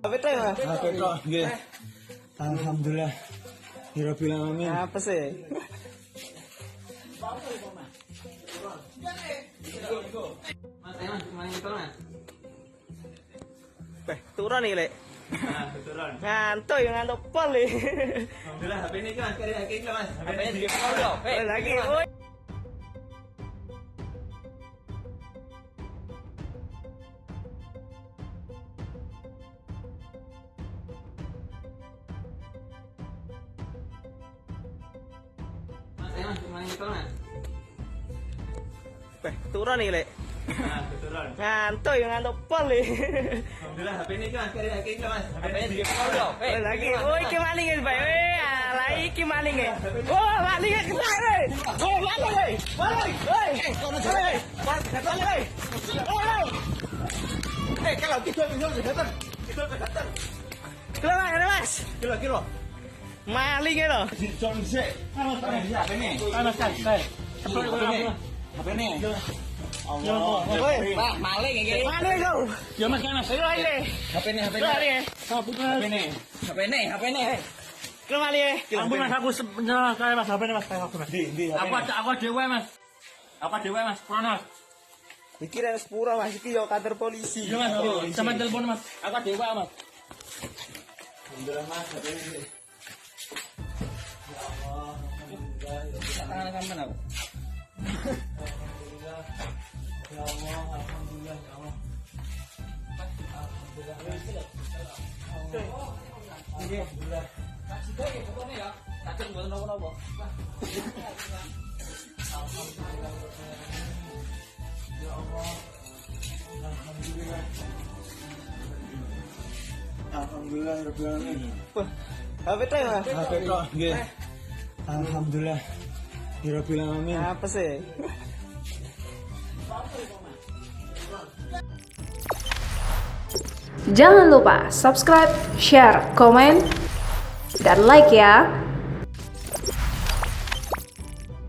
HP tok, Mas. HP tok nggih. Alhamdulillah. Rabbil alamin. Apa sih? Mas, ayo Mas, main itu Mas. Beh, turun nih, Lek. Nah, turun. Ngantuk ya ngantuk pol nih. Alhamdulillah HP ini Mas, kari HP ini Mas. HP-nya di yo. Oh, lagi. Oh. Mas, ayo Mas, main itu Mas. Beh, turun nih, Lek. Nah, turun. Ngantuk ya ngantuk pol nih. Alhamdulillah HP ini Mas, kari HP ini Mas. HP-nya di yo. Oh, lagi. Oh, iki maling ya, Pak. Eh, alah iki maling ya. Oh, maling ya kena, weh. Oh, maling, weh. Maling, weh. Weh. Maling, weh. Oh. Eh, kalau kidul kidul datang. Kidul datang. Keluar, Mas, Mas. Kilo kilo. Maling ya lho. Jon sik. Mas, HP ini. Mas, kan. HP ini. HP ini. Allah. Woi, Pak, maling iki. maling kau. Ya Mas, kan Mas. Ayo, maling. HP ini, HP ini. Keluar ya. HP ini. HP ini, HP ini. Keluar maling ya. Ampun Mas, aku nyerah kae Mas, HP-ne Mas, kae aku Mas. Di, di HP Aku ini. ada aku dhewe Mas. Aku dhewe Mas, krono. Iki rene sepuro Mas, iki yo kantor polisi. Iya Mas, sama telepon Mas. Aku dhewe Mas. Alhamdulillah Mas, HP ini. Ya Allah, alhamdulillah. Tangan sampean aku. Alhamdulillah. Ya Allah, alhamdulillah ya Allah. Alhamdulillah. Alhamdulillah. Tak sido ya pokoknya ya. Tak cek mboten napa-napa. Ya Allah. Alhamdulillah. Alhamdulillah rabbil alamin. Wah, HP tok, Mas. HP tok nggih. Alhamdulillah. Rabbil alamin. Apa sih? Jangan lupa subscribe, share, komen, dan like ya.